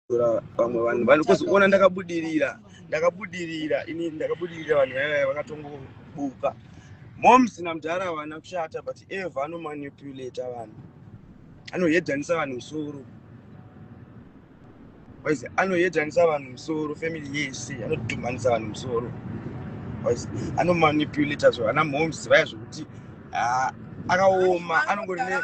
Kutora vamwe vanhu vanokozoona ndakabudirira, ndakabudirira ini, ndakabudirira. Vanhu vaiva vakatongobuka moms namudhara havana kushata, but Eva anomanipulata vanhu, anohedhanisa vanhu musoro. Waizi anohedhanisa vanhu musoro, family yese anodhumanisa vanhu musoro. Waizi anomanipulata zvo ana moms vaya zvokuti akaoma anongori ne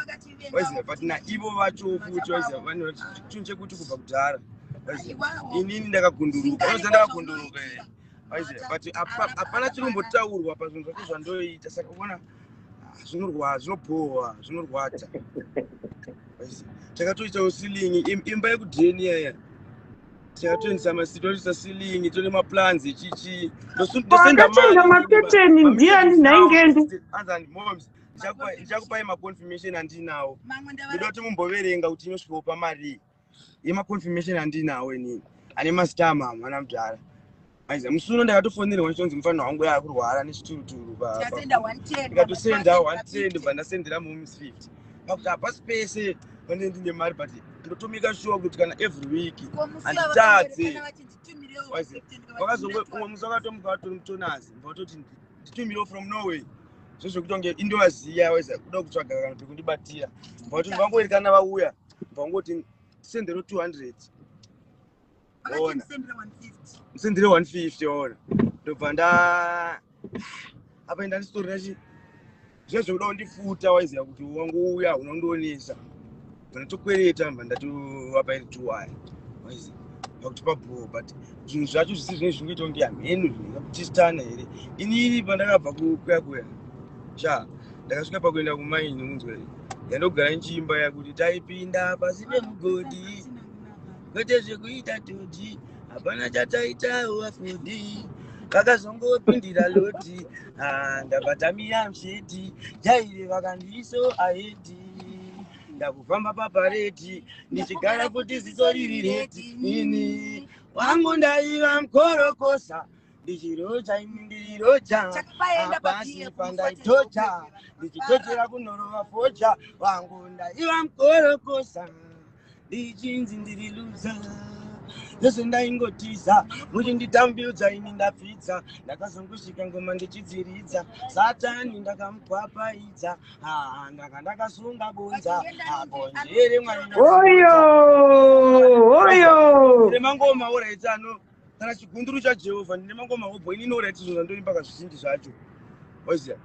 waiziva. But naivo vacho futi, waiziva, vanhu chinhu chekuti kubva kudhara, waiziva, inini ndakagunduruka, unoziva, ndakagunduruka, waiziva, but hapana chinombotaurwa pazvinhu zvacho zvandoita. Saka uona zvinorwa, zvinobhohwa, zvinorwadza. Waiziva, takatoitawo ceiling, imba yekudheni yaya, takatoendesa masitotoisa ceiling, tone maplans echichi. Wakatenga maketeni ndiani nhaingende? Anzani moms, ndichakupai maconfirmation andinawo. Ndoda kuti mumboverenga kuti inosvikawo pamari yemaconfirmation andinawo inini, ane mazita amama anamudhara. Aiza musi uno ndakatofonerwa ndichonzi mufanira wangu yaakurwara nechituruturu, ndikatosenda 110, ndobva ndasendera moms 50, pakuti hapasi pese panenge ndine mari, but ndotomika sure kuti kana every week handitadze. Vakazongo umwe musi wakatomuka vatori mutonazi, mbatoti nditumirewo from Norway, zvezvekuti kunge indovaziya, waiza kuda kutsvaga kana pekundibatira, mbatoti vangoerekana vauya, bvangoti sendero 200, ona musendere 150, ona ndobva nda apa ndandisitorina chi zvezvekuda kundifuta. Waiziva kuti wangouya unondionesa, bva ndatokwereta, bva ndatovapa iri tuwaya, waiziva, pakuti pabhoo. But zvinhu zvacho zvisi zvinenge zvingoita kunge hamhenu zvingatistana here. Inini pandakabva kuya kuya sha, ndakasvika pakuenda kumaini, unzwa, yandogara nchiimba yakuti taipinda pasi pemugodhi, kwete zvekuita todi, hapana chataita wafodi, vakazongopindira loti. Ah, ndabva tamira mushedi jaire vakandiso ahedi, ndakufamba papareti ndichigara kuti ziso riri reti. Ini wangu ndaiva mukorokosa, ndichiroja ini, ndiriroja apasi pandaitoja, ndichitochera kunorova foja. Wangu ndaiva mukorokosa, ndichinzi ndiri loser, zvose ndaingotiza muchinditambudza, ini ndapfidza. Ndakazongosvika ngoma ndichidziridza, Satani ndakamukwapaidza. Ah, ndaka ndakasunga bunza apo njere Mwari. Oyo oyo. Ndine mangoma alright, ano kana chigunduru chaJehovha. Ndine mangoma obho inini, alright, zvinhu zvandoimba kazvizhinji zvacho, waziya,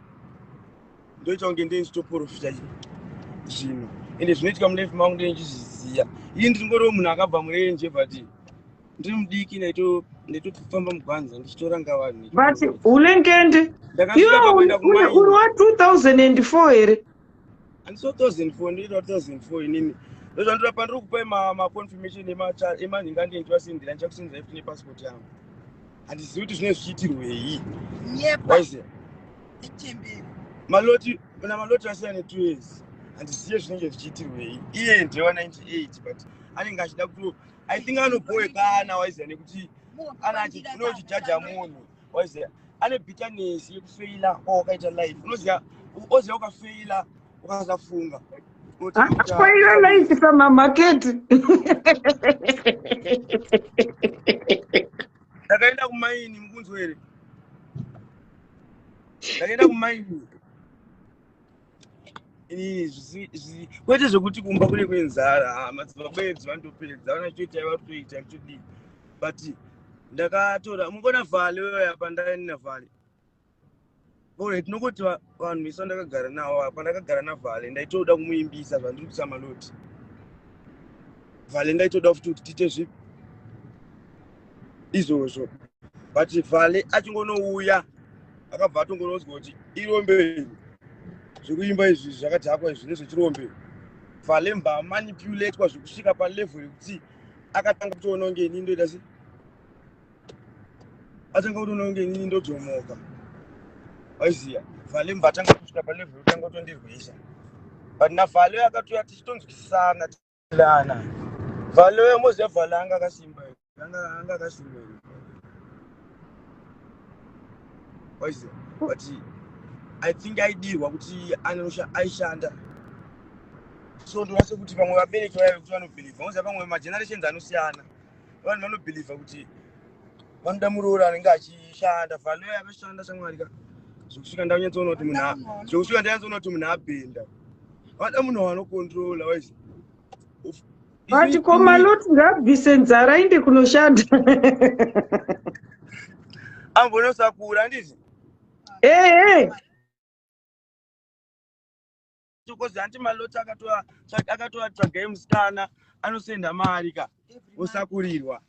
ndoita kunge ndee ndichitoprofita zvinhu, ende zvinoitika mulife mangu ndee ndichizviziya. Ini ndiringoriwo munhu akabva murenje, but ndiri mudiki ndaitofamba mugwanza ndichitoranga vanhu. But ulengende Ndakasvika iwe pakuenda kumaini. Uri wa 2004 here? Handisi 2004, ndoita 2004 inini. Ndozvandoda pandiri kupai maconfirmation emanhinga ndiye ndichivasendera, ndichakusendera futi nepassport yangu. Handizivi kuti zvinenge zvichiitirwei, waiziya. Maloti namaloti asiyana ne2 years, handizive zvinenge zvichiitirwei. Iye ndewa 98, but anenge achida kuto, I think anobhowekana, waiziya, nekuti ana unochijaja munhu, waiziya, ane bitterness yekufeila kwawakaita life. Unoziya, oziya ukafeila ukasafunga Faila life samamaketi. Ndakaenda kumaini, mukunzwa here? Ndakaenda kumaini inini, kwete zvekuti kumba kune kwenzara, madzibaba edzi vandopedza, vanachoita varikutoita kutodii, but ndakatora mungona vhale weya pandaenda vhale. Alright, nokuti vanhu vese vandakagara navo, pandakagara navhale ndaitoda kumuimbisa zvandiri kuisa maloti. Vhale ndaitoda futi kuti tiite zvipi izvozvo, but vhale achingonouya akabva atongonozwa kuti irombe iri, zvekuimba izvi zvakadhakwa izvi nezvechirombe. Vhale mba manipulatwa zvekusvika palevel yekuti akatanga kutoona kunge inini ndoita se atanga kutoona kunge inini ndodzomoka, waiziya. Vhale mba atanga kusvika palevel yekutanga kutondirwisa, but navhale akatouya tichitonzwisisana lana. Vhale, moziva, Vhale anga akasimba, anga akasimba, waiziva, but I think aidirwa kuti aishanda. So ndoona sekuti vamwe vabereki vaya vekuti vanobhilivha, unoziva, pamwe magenerations anosiyana. Vanhu vanobhilivha kuti vanoda muroora anenge achishanda. Valoya akashanda, shamwari ka, zvekusvika ndanyatsoona kuti munhu, zvekusvika ndanyatsoona kuti munhu abhenda. Vanoda munhu wanokontrola, waizi. Vati ko Maloti ngaabvise nzara aende kunoshanda. Ambonosakura, handiti? Ehe. Because hanti Maloti akatora tsvagai musikana anosenda mari ka, osakurirwa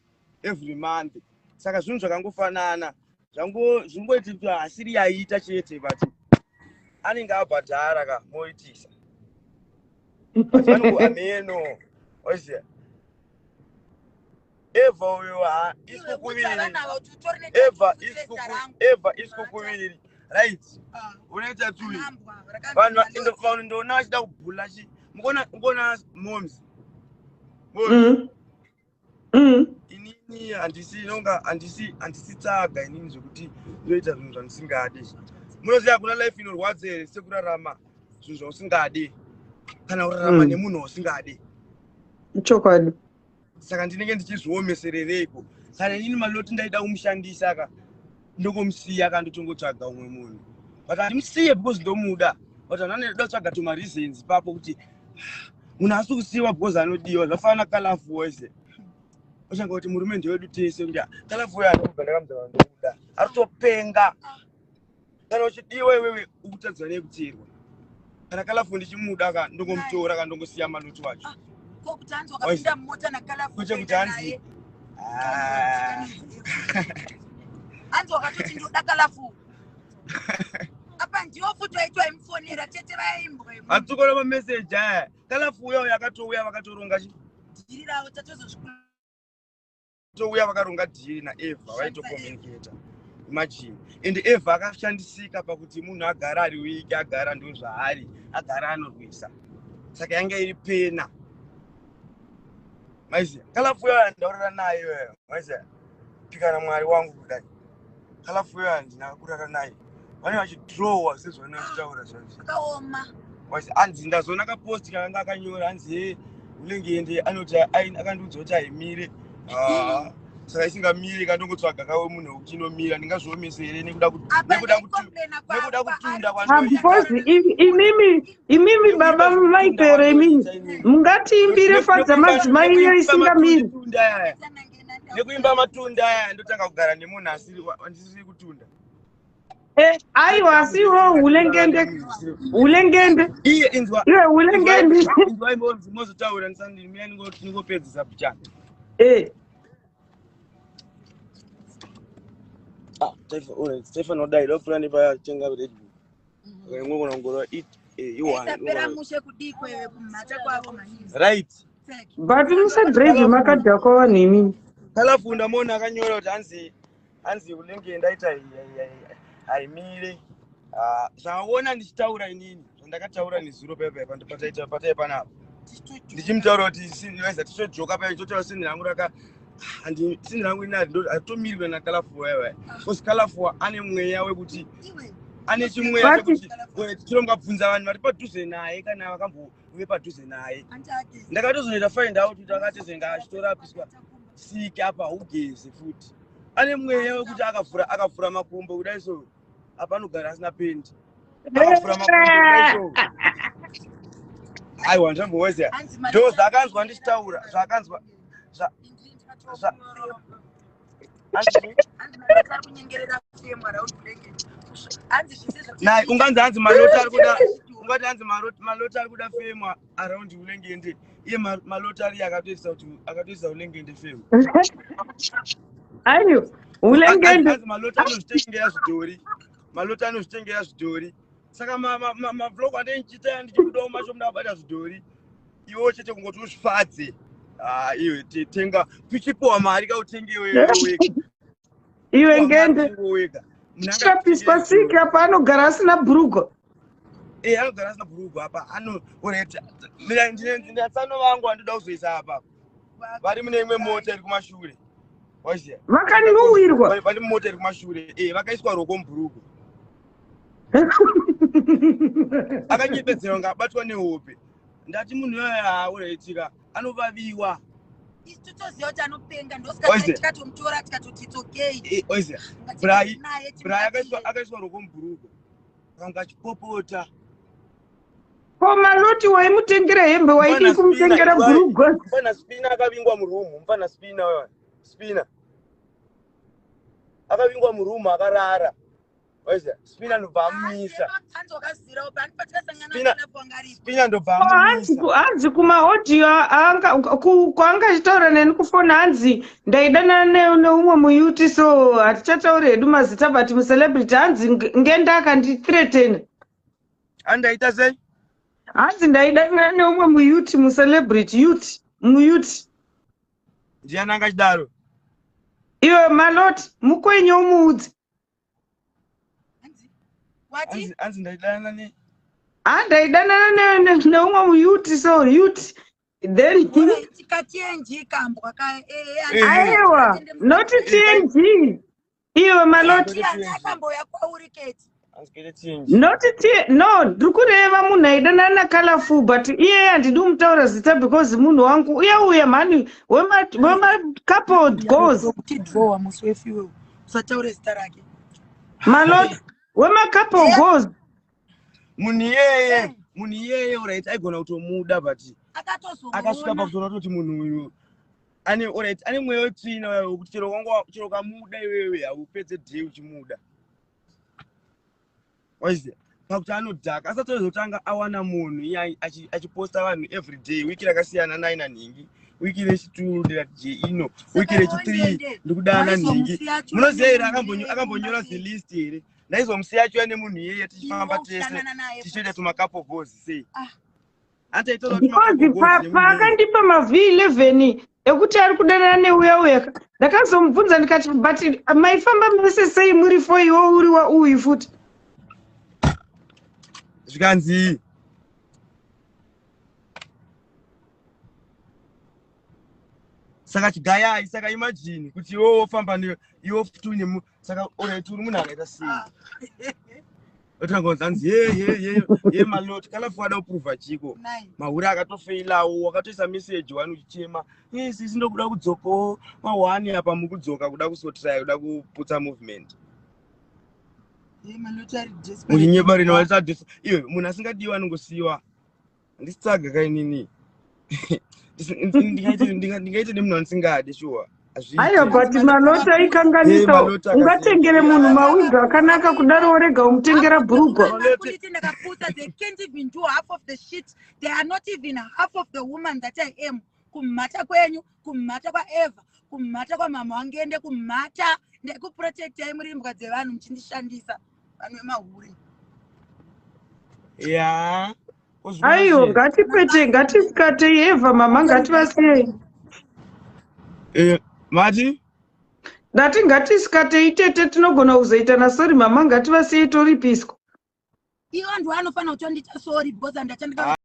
every month. Saka zvinhu zvakangofanana, zvingoiti kuti hasiri yaita chete, but anenge abhadhara ka, moitisa. But vanongo ameno, oziya Eva uyo ha isi kuviri, Eva isi, Eva isi kuviri, right? Unoita tui vanhu vanhu ndoona vachida kubhula chi mukona, mukona moms. Inini handisi inonga handisi tsaga inini zvekuti ndoita zvinhu zvandisingadi. Munoziva kuna life inorwadza here sekurarama zvinhu zvausingadi, kana kurarama nemunhu wausingadi? Chokwadi. Saka ndinenge ndichizviomeserereiko? Kana inini Maloti ndaida kumushandisa ka, ndokomusiya ka, ndotongotsvaga umwe munhu. But handimusiye because ndomuda, but vanhu vanoda kutsvaga tumareasons ipapo kuti munhu asi kusiyiwa because anodiwa. Zvafanana Kalafu wese ochanga kuti murume ndewedu tese, kuti Kalafu uyo andikubva ndakamuzava ndomuda, aritopenga. Kana uchidiwa iwewe, ukutadzwa nei kuteerwa? Kana Kalafu ndichimuda ka, ndongomutora ka, ndongosiya Maloti wacho. Ko kuti hanzi wakapinda mumota naKalafu? Kwete kuti hanzi Ah. Hanzi wakatoti ndoda Kalafu, apa ndiwo futi waitwa imufonera tete vaimbwa. Hatikona mameseji aya. Kalafu uya uyo akatouya vakatoronga chi Dhiri ravo tatozozvikuna. Touya vakaronga dhiri naEvha, vaitocommunicata. Imagine. And Eva akashandisika pakuti munhu agara ari weak, agara ndo zvaari, agara anorwisa. Saka yanga iri pena, maiziya. Kalafu uyo ndaurara naye iyoyo, maiziya, pikana Mwari wangu kudai, Kalafu uyo handina kurara naye. Vane vachidrowa sezvavanenge vachitaura zvazvo. Akaoma. Hanzi ndazoona kapost kakanga akanyora, hanzi ye unenge ende anoti akandiudza kuti haimire. Ah, saka isingamire kandongotsvaga kawe munhu wekuti inomira. Ndingazviomese here nekuda Apa nekuda ndaicomplaina nekuda kutunda Ah, kwandoita? because imimi baba vaipere, imimi mungatiimbire Fadza Madzimai iyo isingamiri? Matunda aya, nekuimba matunda aya, ndotanga kugara nemunhu asiri andisiri kutunda. Eh, aiwa, asiwo hulengende, hulengende. Iye inzwa. Iwe hulengende. Inzwai mozotaura, ndisandimira, ndingopedzisa pichana. Ah, Stefan odai dopfura nepatenga Red Bull, ingogona kungorova Isapera i1. Mushe kudii kwewe kumhata kwavo maningi. Right. But musadrive makadhakwa vanhu imimi. Kalafu ndamuona akanyora kuti hanzi unenge ndaita haimire. Ah, zvaona ndichitaura inini zvandakataura nezuro paipai pataita patai panapa, ndichimutaura kuti waiza tichojoka pai, totaura sini rangu raka handi sini rangu ini haritomirwe naKalafu wewe, because Kalafu ane mweya wekuti ane chimweya chekuti chiro mukabvunza vanhu vari padhuze naye kana vakambove padhuze naye. Ndakatozoita find out kuti akatozenge achitorapiswa siki apa haugeze futi. Ane mweya wekuti akavhura makumbo kudai so, apa anogara asina pendi. Akavhura makumbo kudai so, aiwa, ndambowezera ndo zvaakanzwa ndichitaura, zvaakanzwa Nai unganzi hanzi Maloti ari kuda, ungati hanzi Maloti ari kuda fame around Ulengende. Iye Maloti ari akatoisa kuti akatoisa Ulengende fame. Aiwa, hulengende. Hanzi Maloti anozvitengera zvidhori, Maloti anozvitengera zvidhori. Saka mavlog andenichiita ndichibudawo macho muda kubata zvidhori, iwewo chete kungoti uzvifadze. Ah, iwe tenga, pichipiwa mari kautenge iwewe wega. Iwe ngende. Wega. Chirapiswa siki apa anogara asina bhurugwa. Eh, anogara asina bhurugwa apa ano. Alright, ndine tsano vangu vandoda kuzoisa apa, vari mune imwe mota iri kumashure, waziya. Vakanhuwirwa. Vari mumota iri kumashure, eh, vakaiswa roko mubhurugwa. Akanyepedzera kunge abatwa nehope. Ndati munhu iyoyo hauraitika, anovaviwa. Isu totoziva kuti anopenga, ndosaka Oise. tikatomutora tikatoti it's okay. Oise. Brai Naye Brai timubatsire. akaiswa roko mubhuruku, kanga achipopota. Ko Maloti waimutengera hembe, waidii Mfana Spina, kumutengera bhurugwa? Mfana Spina akavingwa murumu. Mfana Spina wewe. Spina akavingwa murumu akarara. Oise, Spina ndobva amumisa. Hanzi wakazirawo pani patakasangana napo anga aripo. Spina ndobva Ko hanzi amumisa. hanzi kumaaudio kwaanga achitaura neni kufoni, hanzi ndaidanana neumwe muyuti, so hatichatauri hedu mazita, but mucelebrity, hanzi ngenda akandithreatena. Andaita sei? Hanzi ndaidanana neumwe muyuti, mucelebrity youth, muyuti. Ndiani anga achidaro? Iwe Maloti, mukwenye umuudze. Hanzi wati Hanzi ndaidanana ne Handaidanana neumwe muyuti, so youth then Alright, ka TNG kambwa ka Aiwa, not TNG, iwe Maloti. Akamboya kwauri, Keti. Hanzi kuite TNG. Not T, no, ndiri kureva munhu aidanana naColorful, but iyeye handidi kumutaura zita because munhu wangu uya uya mhani wemacouple goals. Kutidrowa musi wefiwe, usataure zita rake. Maloti wemacouple goals. Munhu iyeye, munhu iyeye, alright, aigona kutomuda, but akasvika Akatozoona. Pakutoona kuti munhu uyu ane, alright, ane mweya wetsvina wekuti chero wanga chero ukamuda iwewe haupedze day uchimuda. Waiziya pakuti anodhaka asati azotanga awana munhu iye achiposta vanhu every day, wiki rakasiyana nai nanhingi, wiki rechi2 ndikati je ino wiki rechi3 ndikudana nhingi. Munoziva here akambonyora zilist here? Ndaizomusiya achiuya nemunhu iyeye, tichifamba tese tichiita tumacouple goals sei. Ah. Antaitaura Because paakandipa maV11 ekuti ari kudanana neuya uya, ndakazomubvunza ndikati, but maifamba mese sei muri four, iwo uri wauyu futi? Zvikanzi saka chigayai. Saka imagine kuti iwe wofamba iwe futi une saka, alright, uri munhu akaita sei? Otanga kunzi ye ye ye ye Maloti kalafu ada kupruvha chiko? Mahure akatofeilawo. Wakatoisa meseji wani uchichema, e sisi, ndokuda kudzokawo mahwani apa, mukudzoka kuda kusotraya kuda kuputsa movement muchinyepa rino. Iwe munhu asingadiwa anongosiyiwa. Handisitsaga kainini, ndingaite nemunhu andisingadi shuwa? Aiwa, but Maloti aikanganisa. Ungatengere munhu mawigi akanaka kudaro, worega umutengera bhurugwa? Ndakapusa. They can't even do half of the shit. They are not even half of the woman that I am. Kumhata kwenyu, kumhata kwaEva, kumhata kwamama wangende, kumhata. Ndekuprotectai muri imbwa dzevanhu muchindishandisa, vanhu vemahure. Ya. Aiwa, ngatipete, ngatisikatei Evha. Mama, ngativasiyei. Mati? Ndati ngatisikatei tete, tinogona kuzoita nasorry. Mama, ngativasiyei, toripiswa. Iwo antu anofanira kutondiita sorry because handachandika.